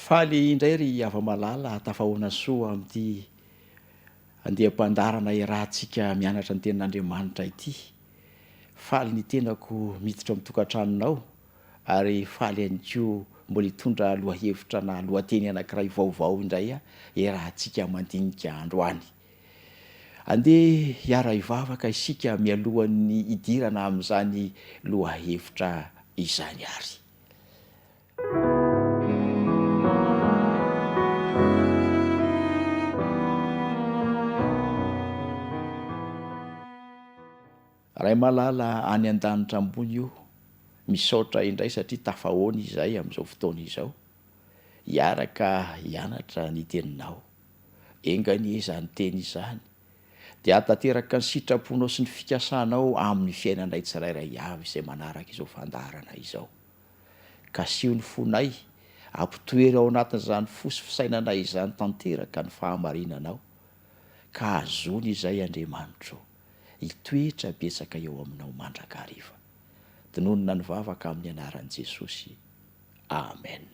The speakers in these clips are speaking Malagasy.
Faly indray ry hava-malala tafahoana soa amin'ity andiam-pandaharana iarahantsika mianatra ny tenin'Andriamanitra ity. Faly ny tenako miditra ao amin'ny tokantranonao ary faly ihany koa mbola hitondra lohahevitra na lohateny anankiray vaovao indray iarahantsika mandinika androany. Andeha hiara-hivavaka isika mialohan'ny hidirana amin'izany lohahevitra izany ary. Ray malala any an-danitra ambony o, misaotra indray satria tafahoana izahay amin'izao fotoana izao, hiaraka hianatra ny teninao. Enga anie izany teny izany dia hahatanteraka ny sitraponao sy ny fikasanao amin'ny fiainanay tsirairay avy izay manaraka izao fandaharana izao. Kasiho ny fonay, ampitoero ao anatin'izany fo sy fisainanay izany tanteraka ny fahamarinanao, ka hahazoany izay Andriamanitro, hitoetra betsaka eo aminao mandrakariva. Tononina ny vavaka amin'ny anaran'i Jesosy. Amen.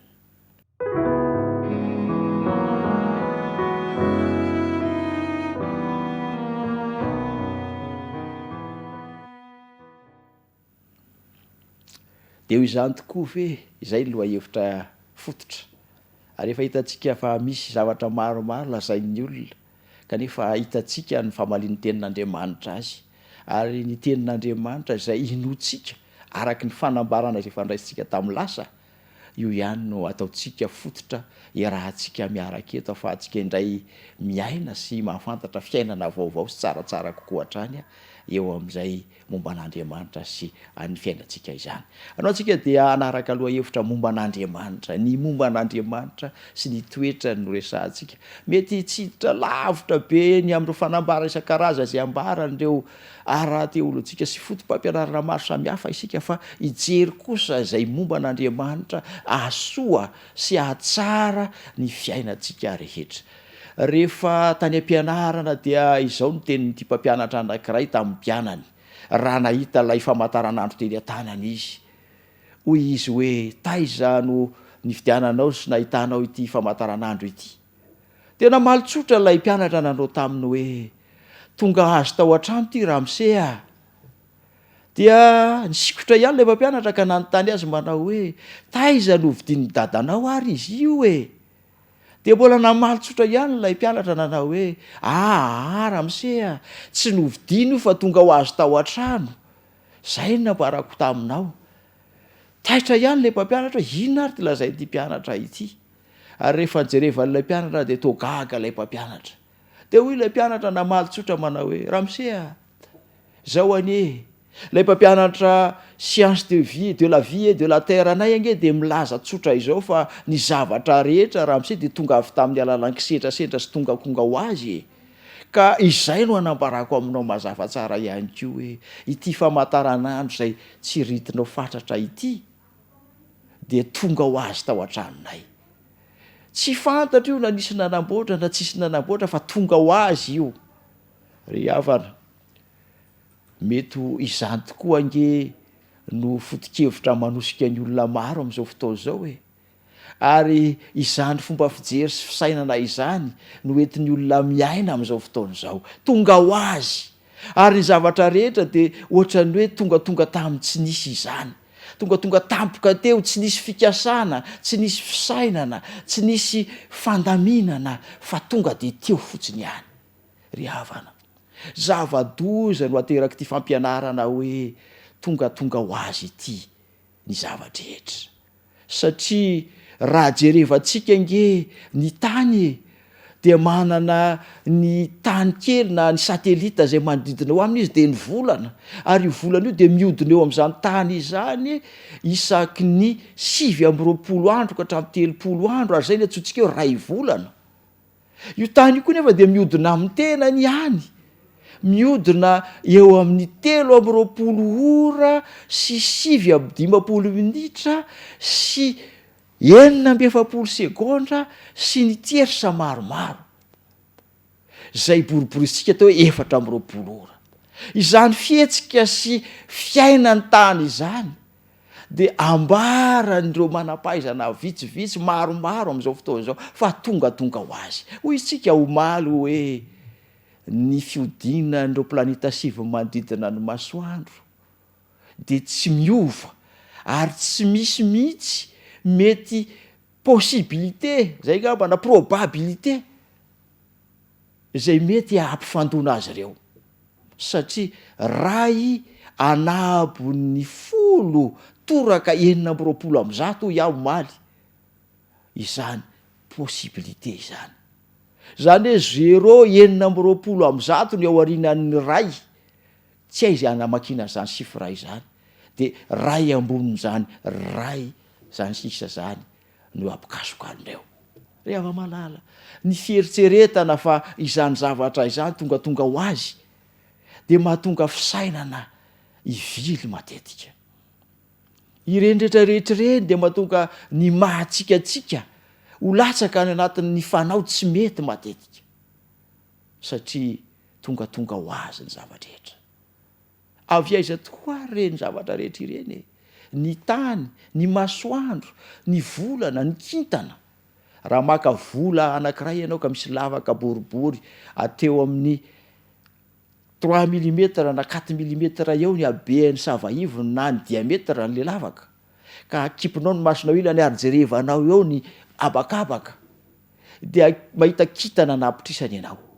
Dia ho izany tokoa ve izay ny lohahevitra fototra? Ary efa hitantsika fa misy zavatra maromaro lazain'ny olona, kanefa hitantsika ny famalian'ny Tenin'Andriamanitra azy. Ary ny Tenin'Andriamanitra izay inoantsika araka ny fanambarana izay efa niraisintsika tamin'ny lasa, Io ihany no ataontsika fototra iarahantsika miaraka eto afahantsika indray miaina sy mahafantatra fiainana vaovao sy tsaratsara kokoa hatrany eo amin'izay momba an'Andriamanitra sy an'ny fiainantsika izany. Anao antsika dia hanaraka lohahevitra momba an'Andriamanitra, ny momba an'Andriamanitra sy ny toetrany no resahantsika. Mety tsy hiditra lavitra be ny amin'ireo fanambara isan-karazany izay ambaran'ireo ara-teolojika sy foto-pampianarana maro samihafa isika fa hijery kosa izay momba an'Andriamanitra hahasoa sy hahatsara ny fiainantsika rehetra. Rehefa tany am-pianarana dia izao no tenin'ity mpampianatra anankiray tamin'ny mpianany raha nahita ilay famantaranandro teny an-tanany izy. Hoy izy hoe, Taiza no nividiananao sy nahitanao ity famantaranandro ity? Dia namaly tsotra ilay mpianatra nanao taminy hoe, Tonga azy tao an-trano ity ramose a! Dia nisikotra ihany ilay mpampianatra ka nanontany azy manao hoe, Taiza no vidian'ny dadanao ary izy io e? Dia mbola namaly tsotra ihany ilay mpianatra nanao hoe, Aa ramose a! Tsy novidiana io fa tonga ho azy tao an-trano. Izay no nambarako taminao. Taitra ihany ilay mpampianatra hoe, Inona ary ity lazain'ity mpianatra ity? Ary rehefa nijerevan'ilay mpianatra dia toa gaga ilay mpampianatra. Dia hoy ilay mpianatra namaly tsotra manao hoe, Ramose a! Izao anie, ilay mpampianatra science de vie, de la vie et de la terre anay ange dia milaza tsotra izao fa ny zavatra rehetra ramose dia tonga avy tamin'ny alalan'ny kisendrasendra sy tongakonga ho azy e! Ka izay no anambarako aminao mazava tsara ihany koa hoe ity famataranandro izay tsiritinao fatratra ity dia tonga ho azy tao an-tranonay. Tsy fantatro io na nisy nanamboatra na tsisy nanamboatra fa tonga ho azy io. Ry havana, mety ho izany tokoa ange no foto-kevitra manosika ny olona maro amin'izao fotoana izao e. Ary izany fomba fijery sy fisainana izany no entin'ny olona miaina amin'izao fotoana izao. Tonga ho azy. Ary ny zavatra rehetra dia ohatran'ny hoe tongatonga tamin'ny tsy nisy izany. Tongatonga tampoka teo, tsy nisy fikasana, tsy nisy fisainana, tsy nisy fandaminana fa tonga dia teo fotsiny ihany. Ry havana, zava-doza no aterak'ity fampianarana hoe tongatonga ho azy ity ny zava-drehetra. Satria raha jerevantsika ange ny tany e, dia manana ny tany kely na ny satelita izay manodidina eo aminy izy dia ny volana, ary io volana io dia mihodina eo amin'izany tany izany isaky ny 29 andro ka hatramin'ny 30 andro, ary izay no antsointsika hoe ray volana. Io tany io koa nefa dia mihodina amin'ny tenany ihany, mihodina eo amin'ny 23 ora sy 59 minitra sy 46 segondra sy ny tiersa maromaro, izay boriborintsika atao hoe 24 ora. Izany fihetsika sy fiainan'ny tany izany. dia ambaran'ireo manam-pahaizana vitsivitsy maromaro amin'izao fotoana izao fa tongatonga ho azy. Hoy isika omaly hoe ny fihodinan'ireo planeta sivy manodidina ny masoandro dia tsy miova ary tsy misy mihitsy mety possibilité, zay angamba, na probabilité izay mety hampifandona azy ireo satria ray anabon'ny folo toraka 126 hoy aho omaly izany possibilité izany. Izany hoe zéro 126 ny ao aorianan'ny ray, tsy hay izay hanamakiana an'izany chiffre izany, dia ray ambonin'izany ray izany sisa izany no ampikasoka an'ireo. Ry hava-malala, ny fieritreretana fa izany zavatra izany tongatonga ho azy dia mahatonga fisainana hivily matetika. Ireny rehetra rehetra ireny dia mahatonga ny maha antsika antsika ho latsaka any anatin'ny fanao tsy mety matetika satria tongatonga ho azy ny zava-drehetra. Avy aiza tokoa ary ireny zavatra rehetra ireny e? Ny tany, ny masoandro, ny volana, ny kintana. Raha maka vola anankiray ianao ka misy lavaka boribory ateo amin'ny trois millimètres na quatre millimètres eo ny habean'ny sava ivony na ny diamètre an'ilay lavaka, ka akipinao ny masonao ilany ary jerevanao eo ny habakabaka, dia mahita kintana anapitrisany ianao.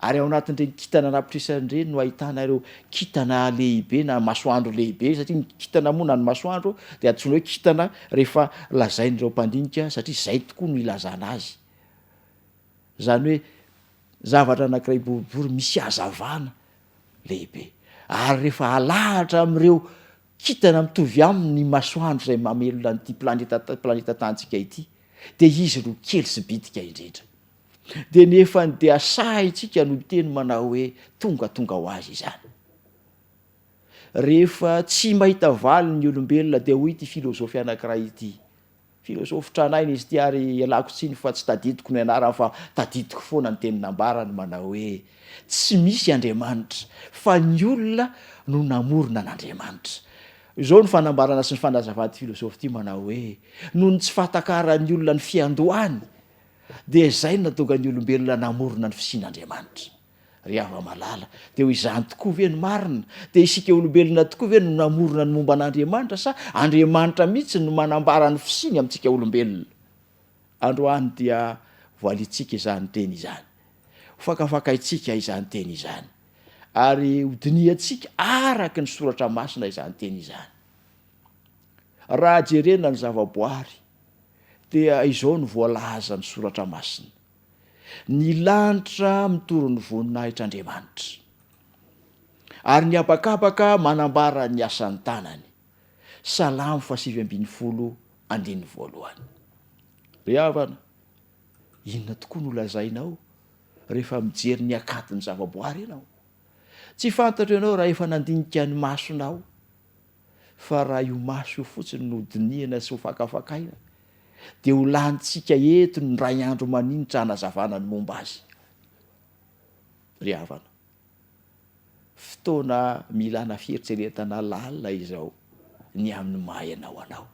Ary ao anatin'ireny kintana anapitrisany ireny no ahitana ireo kintana lehibe na masoandro lehibe, satria ny kintana moa na ny masoandro dia antsoina hoe kintana rehefa lazain'ireo mpandinika satria izay tokoa no ilazana azy. Izany hoe zavatra anankiray boribory misy hazavana lehibe. Ary rehefa alahatra amin'ireo kintana mitovy aminy ny masoandro izay mamelona an'ity planeta planeta tanintsika ity dia izy no kely sy bitika indrindra. Dia nefany dia sahintsika no miteny manao hoe tongatonga ho azy izany. Rehefa tsy mahita valiny ny olombelona dia hoy ity filozofy anankiray ity, filozofy tranainy izy ity ary ialako tsiny fa tsy tadidiko ny anarany fa tadidiko foana ny teny nambarany manao hoe tsy misy Andriamanitra fa ny olona no namorona an'Andriamanitra. Izao no fanambarana sy ny fanazavan'ity filozofy ity manao hoe noho ny tsy fahatakaran'ny olona ny fiandohany Dia izay no nahatonga ny olombelona namorona ny fisian'Andriamanitra. Ry hava-malala, dia ho izany tokoa ve no marina? Dia isika olombelona tokoa ve no namorona ny momba an'Andriamanitra sa Andriamanitra mihitsy no manambara ny fisiany amintsika olombelona? Androany dia voalintsika izany teny izany. Hofakafakaintsika izany teny izany. Ary hodinihantsika araka ny soratra masina izany teny izany. Raha jerena ny zavaboary, dia izao no voalazan'ny Soratra Masina, Ny lanitra mitory ny voninahitr'Andriamanitra, ary ny habakabaka manambara ny asan'ny tanany. Salamo fahasivy ambinifolo andininy voalohany. Ry havana, inona tokoa no lazainao rehefa mijery ny hakanton'ny zavaboary ianao? Tsy fantatro ianao raha efa nandinika ny masonao. Fa raha io maso io fotsiny no dinihana sy hofakafakaina dia ho lanintsika eto ny indray andro maninitra hanazavana ny momba azy. Ry havana, fotoana milana fieritreretana lalina izao ny amin'ny maha ianao anao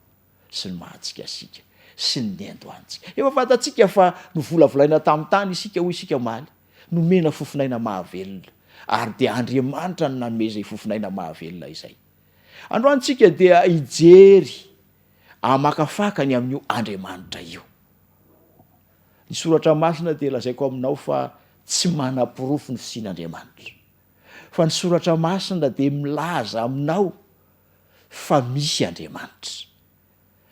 sy ny maha antsika antsika sy ny niandohantsika. Efa fantatsika fa novolavolaina tamin'ny tany isika hoy isika omaly, nomena fofon'aina mahavelona, ary dia Andriamanitra no nanome izay fofon'aina mahavelona izay. Androany tsika dia hijery hamakafaka ny amin'io Andriamanitra io. Ny soratra masina dia lazaiko aminao fa tsy manaporofo ny fisian'Andriamanitra. Fa ny soratra masina dia milaza aminao fa misy Andriamanitra.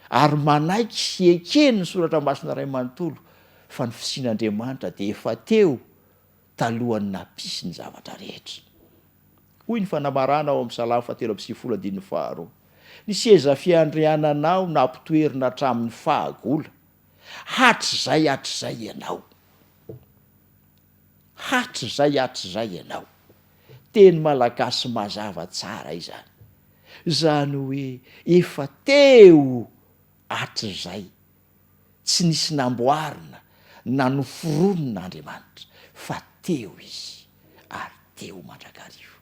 Ary manaiky sy ekeny ny soratra masina iray manontolo fa ny fisian'Andriamanitra dia efa teo talohan'ny nampisy ny zavatra rehetra. Hoy ny fanamarana ao amin'ny Salamo fahatelo amby sivifolo andininy faharoa, Ny seza fiandriananao nampitoerina hatramin'ny fahagola, hatrizay hatrizay ianao. Hatrizay hatrizay ianao. Teny malagasy mazava tsara izany. Izany hoe efa teo hatrizay, tsy nisy namboarina na noforonina Andriamanitra fa teo Izy ary teo mandrakariva.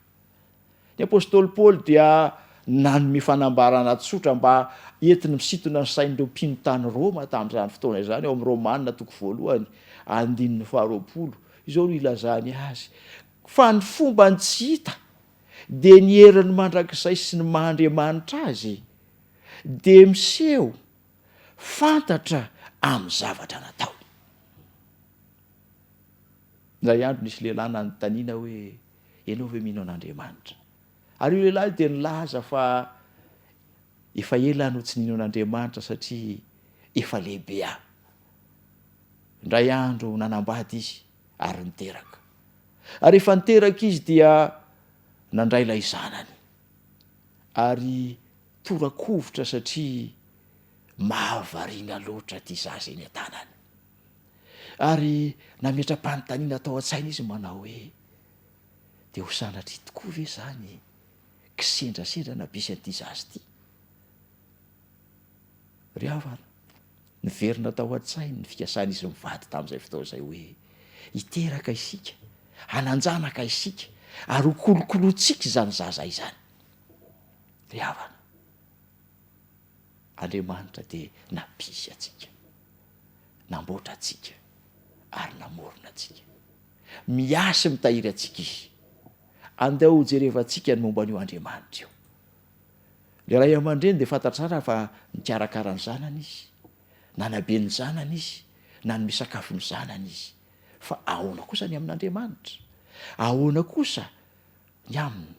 Ny apostoly Paoly dia nanome fanambarana tsotra mba entiny misintona ny sain'ireo mpino tany Roma tamin'izany fotoana izany, ao amin'ny Romana toko voalohany andininy faharoapolo. Izao no ilazany azy, Fa ny fombany tsy hita, dia ny heriny mandrakizay sy ny maha Andriamanitra azy, dia miseho fantatra amin'ny zavatra natao. Indray andro nisy lehilahy nanontaniana hoe, Ianao ve mino an'Andriamanitra? Ary io lehilahy io dia nilaza fa efa ela aho no tsy nino an'Andriamanitra satria efa lehibe aho. Indray andro nanambady izy ary niteraka. Ary rehefa niteraka izy dia nandray ilay zanany. Ary tora-kovitra satria mahavariana loatra ity zaza eny an-tanany. Ary nametra-panontaniana tao an-tsaina izy manao hoe, Dia ho sanatria tokoa ve izany kisendrasendra nampisy an'ity zaza ity? Ry havana, niverina tao an-tsainy ny fikasan'izy mivady tamin'izay fotoana izay hoe, Hiteraka isika, hanan-janaka isika, ary hokolokolointsika izany zaza izany. Ry havana, Andriamanitra dia nampisy antsika, namboatra antsika, ary namorona antsika. Miahy sy mitahiry antsika Izy. Andao hojerevantsika ny momba an'io Andriamanitra io. Ny ray aman-dreny dia fantatra tsara fa nikarakara ny zanany izy, nanabe ny zanany izy, nanome sakafo ny zanany izy. Fa ahoana kosa ny amin'Andriamanitra? Ahoana kosa ny aminy?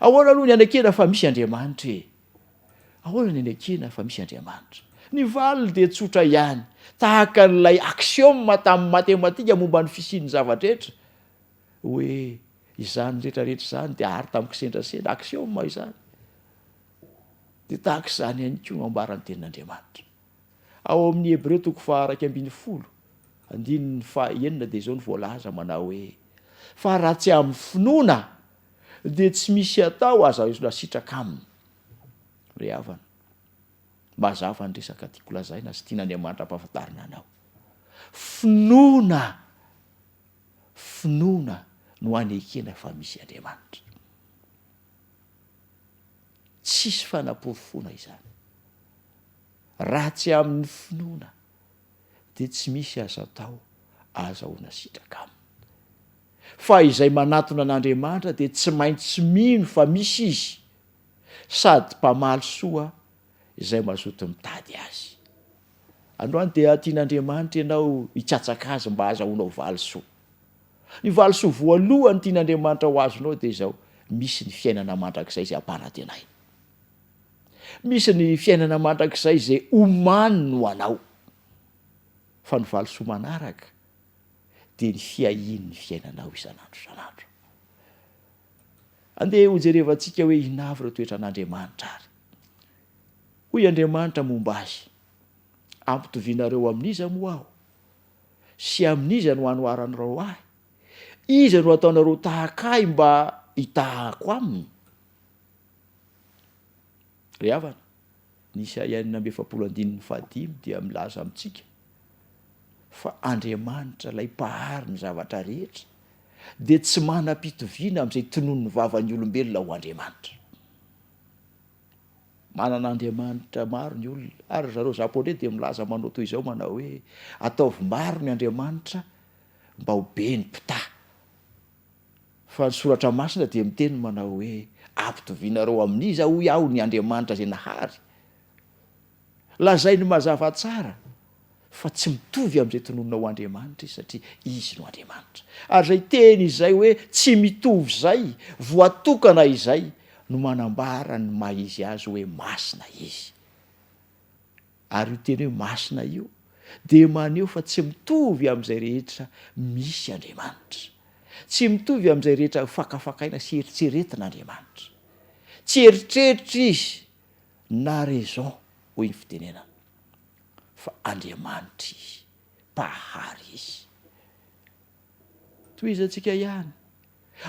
Ahoana aloha ny anekena fa misy Andriamanitra e? Ahoana ny anekena fa misy Andriamanitra? Ny valiny dia tsotra ihany, tahaka an'ilay axiome tamin'ny matematika momba ny fisian'ny zava-drehetra, hoe izany rehetra rehetra izany dia ary tamin'ny kisendrasendra, axiome izany. Dia tahaka izany ihany koa no ambaran'ny tenin'Andriamanitra. Ao amin'ny Hebreo toko faha-11, andininy faha-enina dia izao no voalaza manao hoe, Fa raha tsy amin'ny finoana dia tsy misy atao azahoana sitraka aminy. Ry havana, mazava ny resaka tiako lazaina sy tian'Andriamanitra ampahafantarina anao. Finoana, finoana no anekena fa misy Andriamanitra. Tsisy fanaporofoana izany. Raha tsy amin'ny finoana dia tsy misy azo atao azahoana sitraka aminy. Fa izay manatona an'Andriamanitra dia tsy maintsy mino fa misy Izy, sady mpamaly soa izay mazoto mitady Azy. Androany dia tian'Andriamanitra ianao hikatsaka Azy mba hazahoanao valisoa. Ny valisoa voalohany tian'Andriamanitra ho azonao dia izao, misy ny fiainana mandrakizay izay ampanantenainy. Misy ny fiainana mandrakizay izay omaniny ho anao. Fa ny valisoa manaraka dia ny fiahiany ny fiainanao isan'andro isan'andro. Andeha hojerevantsika hoe inona avy ireo toetran'Andriamanitra ary. Hoy Andriamanitra momba azy, Ampitovianareo amin'iza moa aho? Sy amin'iza no anoharanareo ahy? Iza no ataonareo tahaka ahy mba hitahako aminy? Ry havana, ny Isaia 46 andininy fahadimy dia milaza amintsika fa Andriamanitra ilay Mpahary ny zavatra rehetra dia tsy manam-pitoviana amin'izay tononin'ny vavan'ny olombelona ho Andriamanitra. Manana andriamanitra maro ny olona, ary ry zareo Japoney dia milaza manao toy izao manao hoe ataovy maro ny andriamanitra mba ho be ny mpitaha. Fa ny Soratra Masina dia miteny manao hoe, Ampitovianareo amin'iza hoy aho ny Andriamanitra izay nahary? Lazainy mazava tsara fa tsy mitovy amin'izay tononina ho Andriamanitra izy satria Izy no Andriamanitra. Ary izay teny izay hoe tsy mitovy izay, voatokana izay, no manambara ny maha izy azy hoe masina Izy. Ary io teny hoe masina io dia maneho fa tsy mitovy amin'izay rehetra misy Andriamanitra. Tsy mitovy amin'izay rehetra fakafakaina sy eritreretina Andriamanitra. Tsy eritreritra Izy na raison hoy ny fitenenana fa Andriamanitra Izy, Mpahary Izy. Tohizantsika ihany.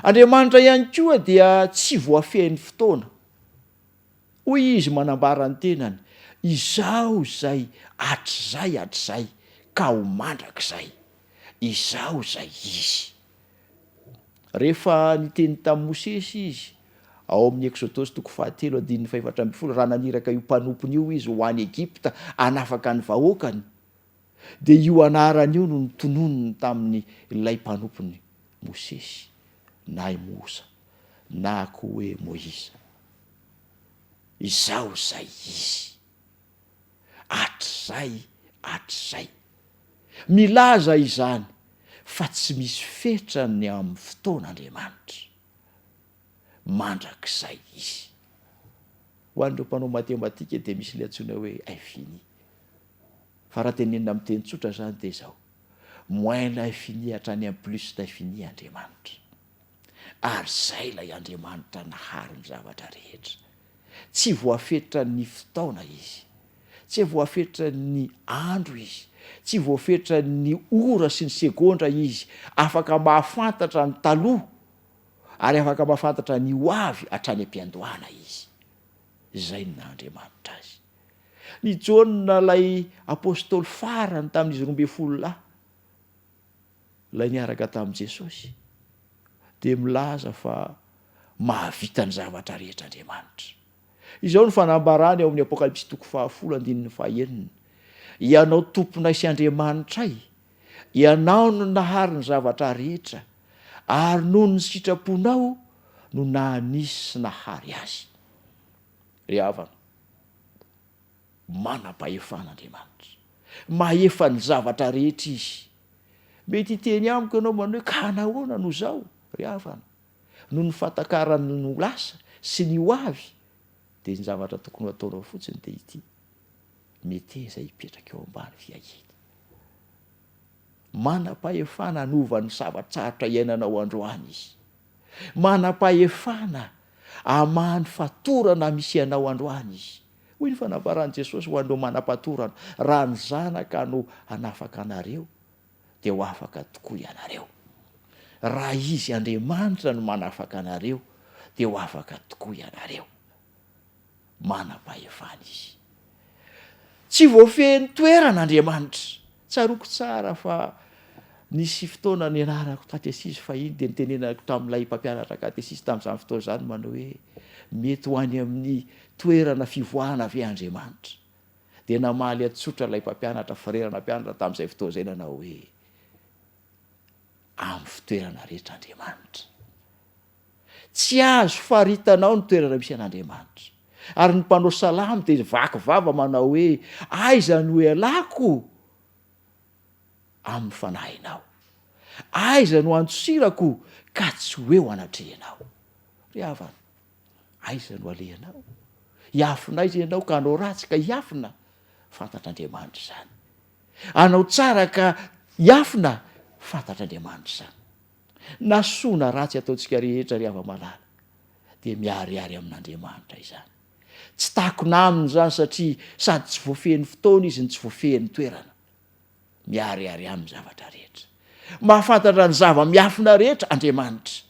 Andriamanitra ihany koa dia tsy voafehin'ny fotoana. Hoy izy manambara ny tenany, Izaho izay hatrizay hatrizay ka ho mandrakizay. Izaho izay Izy. Rehefa niteny tamin'i Mosesy izy, Ao amin'ny Eksodosy toko fahatelo andininy fahefatra ambin'ny folo, raha naniraka io mpanompony io izy ho any Egypta hanafaka ny vahoakany, dia io anarany io no notononiny tamin'ilay mpanompony Mosesy, na i Mosa, na koa hoe Moiza. Izaho izay izy. Hatrizay hatrizay. Milaza izany fa tsy misy fetrany amin'ny fotoana Andriamanitra. Mandrakizay Izy. Ho an'ireo mpanao matematika dia misy ilay antsoina hoe infini. Fa raha tenenina amin'ny teny tsotra izany dia izao, moins l'infini hatrany amin'ny plus l'infini Andriamanitra. Ary izay ilay Andriamanitra nahary ny zavatra rehetra. Tsy voafetran'ny fotoana Izy. Tsy voafetran'ny andro Izy. Tsy voafetran'ny ora sy ny segondra Izy. Afaka mahafantatra ny taloha ary afaka mahafantatra ny ho avy hatrany am-piandohana Izy. Izay no naha Andriamanitra Azy. Ny Jaona ilay apostoly farany tamin'izy 12 lahy, ilay niaraka tamin'i Jesosy, dia milaza fa mahavita ny zavatra rehetra Andriamanitra. Izao no fanambarany ao amin'ny Apokalypsy toko fahafolo andininy fahenina, Ianao Tomponay sy Andriamanitray, Ianao no nahary ny zavatra rehetra, ary noho ny sitraponao no nahanisy sy nahary azy. Ry havana, manam-pahefana Andriamanitra. Mahefa ny zavatra rehetra Izy. Mety hiteny amiko ianao manao hoe ka nahoana no izao, ry havana? Noho ny fahatakarany ny ho lasa sy ny ho avy, dia ny zavatra tokony ho ataonao fotsiny dia ity, meteza hipetraka eo ambany fiahiany. Manam-pahefana hanova ny zava-tsarotra iainanao androany Izy. Manam-pahefana hamaha ny fatorana misy anao androany Izy. Hoy ny fanambaran'i Jesosy ho an'ireo manam-patorana, Raha ny Zanaka no hanafaka anareo, dia ho afaka tokoa ianareo. Raha Izy Andriamanitra no manafaka anareo, dia ho afaka tokoa ianareo. Manam-pahefana Izy. Tsy voafehin'ny toerana Andriamanitra. Tsaroako tsara fa nisy fotoana nianarako katesizy fahiny dia nitenenako tamin'ilay mpampianatra katesizy tamin'izany fotoana izany manao hoe mety ho any amin'ny toerana fivoahana ve Andriamanitra? Dia namaly an-tsotra ilay mpampianatra, frera nampianatra tamin'izay fotoana izay nanao hoe amin'ny fitoerana rehetra Andriamanitra. Tsy azo faritana ao ny toerana misy an'Andriamanitra. Ary ny mpanao salamo dia vaky vava manao hoe, Aiza no ialako amin'ny fanahinao? Aiza no andosirako ka tsy ho eo anatrehanao? Ry havana, aiza no alehanao? Hiafina aiza ianao ka hanao ratsy ka hiafina? Fantatr'Andriamanitra izany. Hanao tsara ka hiafina? Fantatr'Andriamanitra izany. Na soa na ratsy ataontsika rehetra ry hava-malala dia miharihary amin'Andriamanitra izany. Tsy takona aminy izany satria sady tsy voafehin'ny fotoana izy no tsy voafehin'ny toerana. Miharihary aminy ny zavatra rehetra. Mahafantatra ny zava-miafina rehetra Andriamanitra.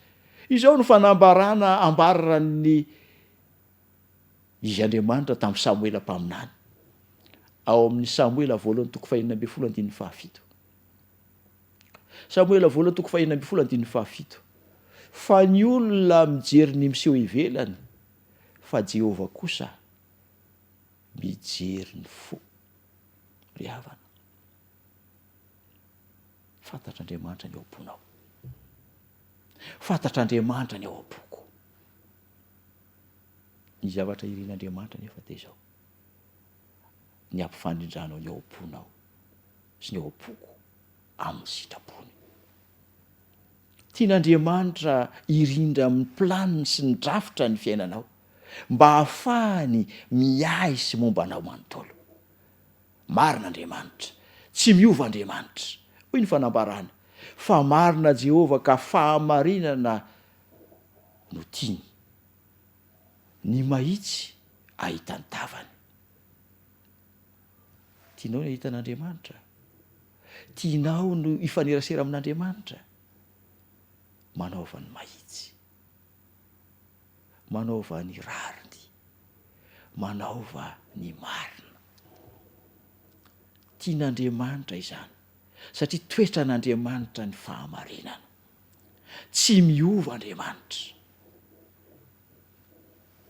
Izao no fanambarana ambaran'ny Izy Andriamanitra tamin'i Samoela mpaminany. Ao amin'ny Samoela voalohany toko fahenina ambin'ny folo andininy fahafito. Samoela voalohany toko fahenina ambin'ny folo andininy fahafito. Fa ny olona mijery ny miseho ivelany, fa Jehovah kosa mijery ny fo. Ry havana, fantatr'Andriamanitra ny ao am-ponao. Fantatr'Andriamanitra ny ao am-poko. Ny zavatra irin'Andriamanitra nefa dia izao, ny hampifandrindranao ny ao am-ponao sy ny ao am-poko amin'ny sitrapony. Tian'Andriamanitra hirindra amin'ny planiny sy ny drafitra ny fiainanao mba hahafahany miahy sy momba anao manontolo. Marina Andriamanitra, tsy miova Andriamanitra. Hoy ny fanambarana, fa marina Jehovah ka fahamarinana no tiany. Ny mahitsy ahita ny tavany. Tianao ny hahita an'Andriamanitra? Tianao no hifanerasera amin'Andriamanitra? Manaova ny mahitsy. Manaova ny rariny. Manaova ny marina. Tian'Andriamanitra izany, satria toetran'Andriamanitra ny fahamarinana. Tsy miova Andriamanitra.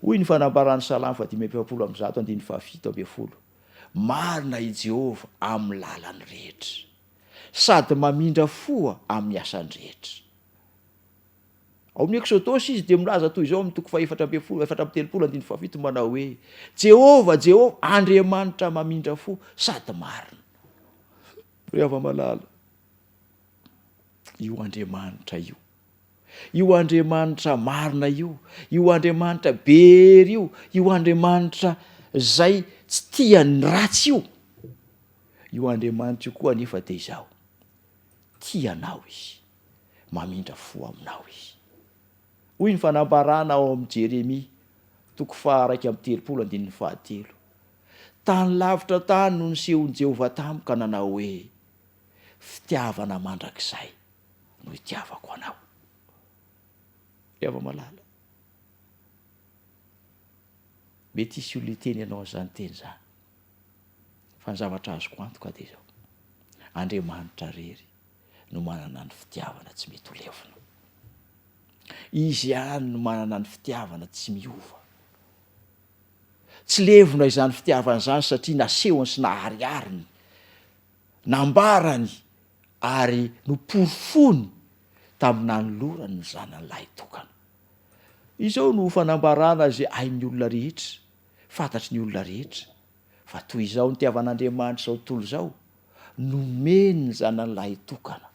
Hoy ny fanambaran'ny Salamo faha-145 andininy faha-17, Marina i Jehovah amin'ny lalany rehetra, sady mamindra fo amin'ny asany rehetra. Ao amin'ny Eksodosy izy dia milaza toy izao amin'ny toko fahefatra ambin'ny folo, 34 andininy fahafito manao hoe, Jehovah, Jehovah, Andriamanitra mamindra fo sady marina. Ry hava-malala, io Andriamanitra io, io Andriamanitra marina io, io Andriamanitra be hery io, io Andriamanitra izay tsy tia ny ratsy io, io Andriamanitra io koa anefa dia izao, tia anao izy. Mamindra fo aminao Izy. Hoy ny fanambarana ao amin'ny Jeremia, toko faha-31 andininy fahatelo, Tany lavitra tany no nisehoan'i Jehovah tamiko ka nanao hoe, 'Fitiavana mandrakizay no itiavako anao. Ry hava-malala, mety hisy olona hiteny anao an'izany teny izany, fa ny zavatra azoko antoka dia izao, Andriamanitra irery no manana ny fitiavana tsy mety ho levona. Izy ihany no manana ny fitiavana tsy miova. Tsy levona izany fitiavana izany satria nasehony sy naharihariny, nambarany ary noporofoiny tamin'ny nanolorany ny Zanany lahitokana. Izao no fanambarana izay hain'ny olona rehetra, fantatry ny olona rehetra, fa toy izao nitiavan'Andriamanitra izao tontolo izao, Nomeny ny zanany lahitokana.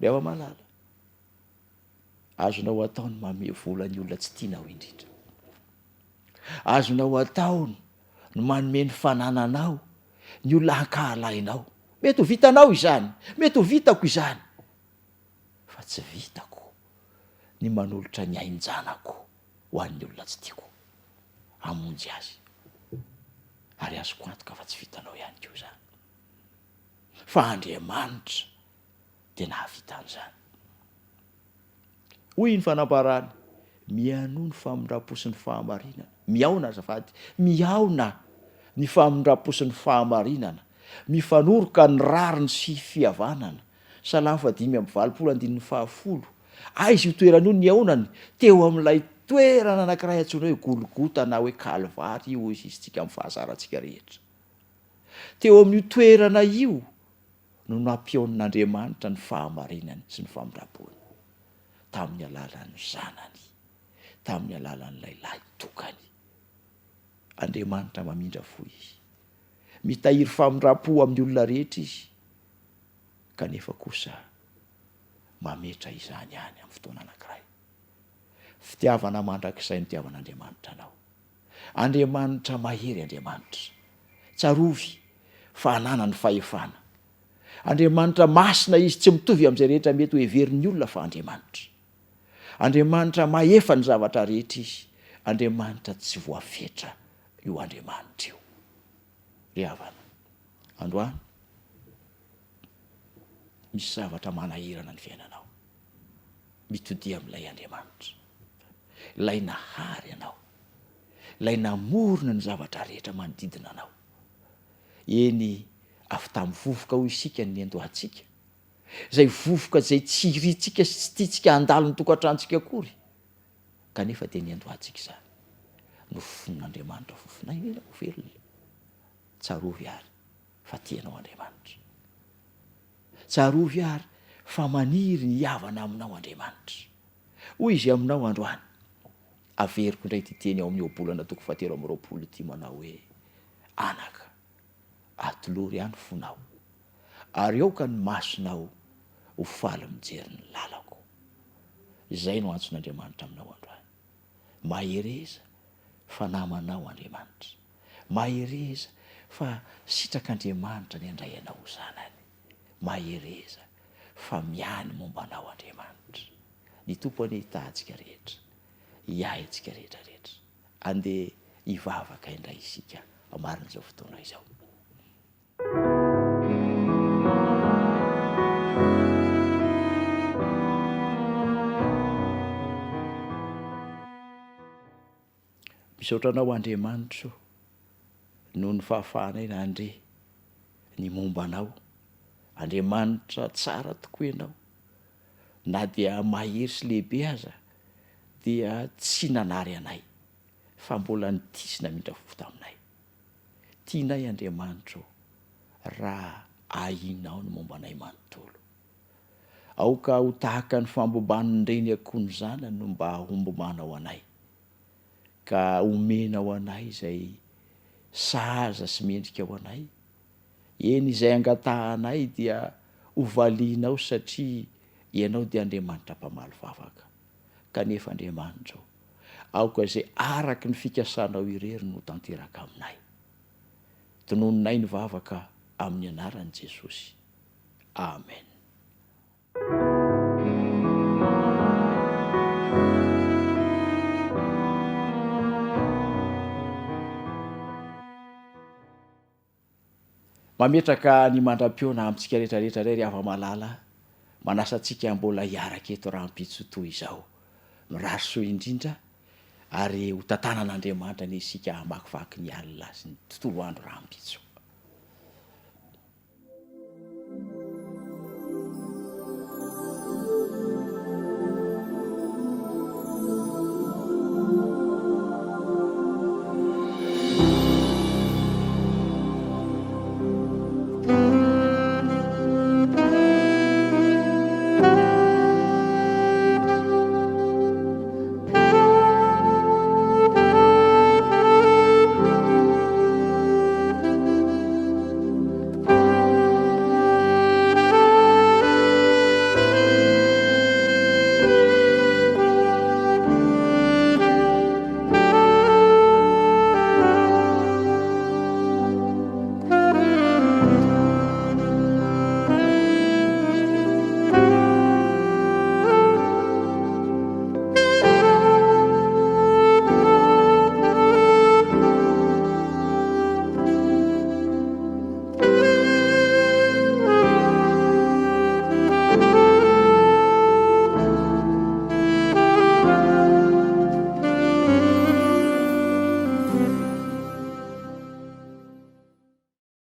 Ry hava-malala, azonao atao ny manome vola ny olona tsy tianao indrindra. Azonao atao ny manome ny fanananao ny olona ankahalainao. Mety ho vitanao izany, mety ho vitako izany, fa tsy vitako ny manolotra ny ain-janako ho an'ny olona tsy tiako hamonjy azy. Ary azoko antoka fa tsy vitanao ihany koa izany. Fa Andriamanitra dia nahavita an'izany. Hoy ny fanambarany, Mihainoa ny famindram-po sy ny fahamarinana. Mihaona azafady, mihaona ny famindram-po sy ny fahamarinana. Mifanoroka ny rariny sy fihavanana. Salamo faha-85 andininy fahafolo. Aiza io toerana io nihaonany? Teo amin'ilay toerana anankiray antsoina hoe Golgota na hoe Kalvary hoy izy isika amin'ny fahazarantsika rehetra. Teo amin'io toerana io no nampihaonin'Andriamanitra ny fahamarinany sy ny famindram-pony tamin'ny alalan'ny Zanany, tamin'ny alalan'ilay lahy tokany. Andriamanitra mamindra fo Izy. Mitahiry famindram-po amin'ny olona rehetra Izy, kanefa kosa mametra izany ihany amin'ny fotoana anankiray. Fitiavana mandrakizay no itiavan'Andriamanitra anao. Andriamanitra mahery Andriamanitra. Tsarovy fa ananany fahefana. Andriamanitra masina Izy, tsy mitovy amin'izay rehetra mety ho heverin'ny olona fa Andriamanitra. Andriamanitra mahefa ny zavatra rehetra Izy. Andriamanitra tsy voafetra io Andriamanitra io. Ry havana, androany, misy zavatra manahirana ny fiainanao. Mitodia amin'ilay Andriamanitra, ilay nahary anao, ilay namorona ny zavatra rehetra manodidina anao. Eny, avy tamin'ny vovoka hoy isika ny niandohantsika, izay vovoka izay tsy irintsika sy tsy tiantsika handalo ny tokantranontsika akory, kanefa dia niandohantsika izany. Nofofonin'Andriamanitra fofon'aina ianao ho velona. Tsarovy àry fa tia anao Andriamanitra. Tsarovy àry fa maniry ny hihavana aminao Andriamanitra. Hoy Izy aminao androany, Averiko indray ity teny ao amin'ny Ohabolana toko fahatelo amby 20 ity manao hoe, Anaka, atolory ahy ny fonao, ary aoka ny masonao ho faly mijery ny lalako. Izay no antson'Andriamanitra aminao androany. Mahereza fa namanao Andriamanitra. Mahereza fa sitrak'Andriamanitra ny handray anao ho zanany. Mahereza fa miahy ny momba anao Andriamanitra. Ny Tompo anie hitaha antsika rehetra, hiahy antsika rehetra rehetra. Andeha hivavaka indray isika amarin'izao fotoana izao. Misaotra Anao Andriamanitra o, noho ny fahafahanay nandre ny momba Anao. Andriamanitra tsara tokoa Ianao, na dia mahery sy lehibe aza dia tsy nanary anay. Fa mbola nitia sy namindra fo taminay. Tianay Andriamanitra ô, raha ahianao ny momba anay manontolo. Aoka ho tahaka ny fambomban'ny reny akoho ny zanany no mba hombombanao anay, ka omenao anay izay sahaza sy mendrika ho anay. Eny, izay angatahanay dia hovalianao satria Ianao dia Andriamanitra mpamaly vavaka. Kanefa Andriamanitra ô, aoka izay araka ny fikasanao irery no ho tanteraka aminay. Tononinay ny vavaka amin'ny anaran'i Jesosy. Amen. Mametraka ny mandra-pihaona amintsika rehetra rehetra indray ry hava-malala, manasa antsika mbola hiaraka eto rahampitso toy izao. Mirary soa indrindra ary ho tantanan'Andriamanitra anie isika hamakivaky ny alina sy ny tontolo andro rahampitso.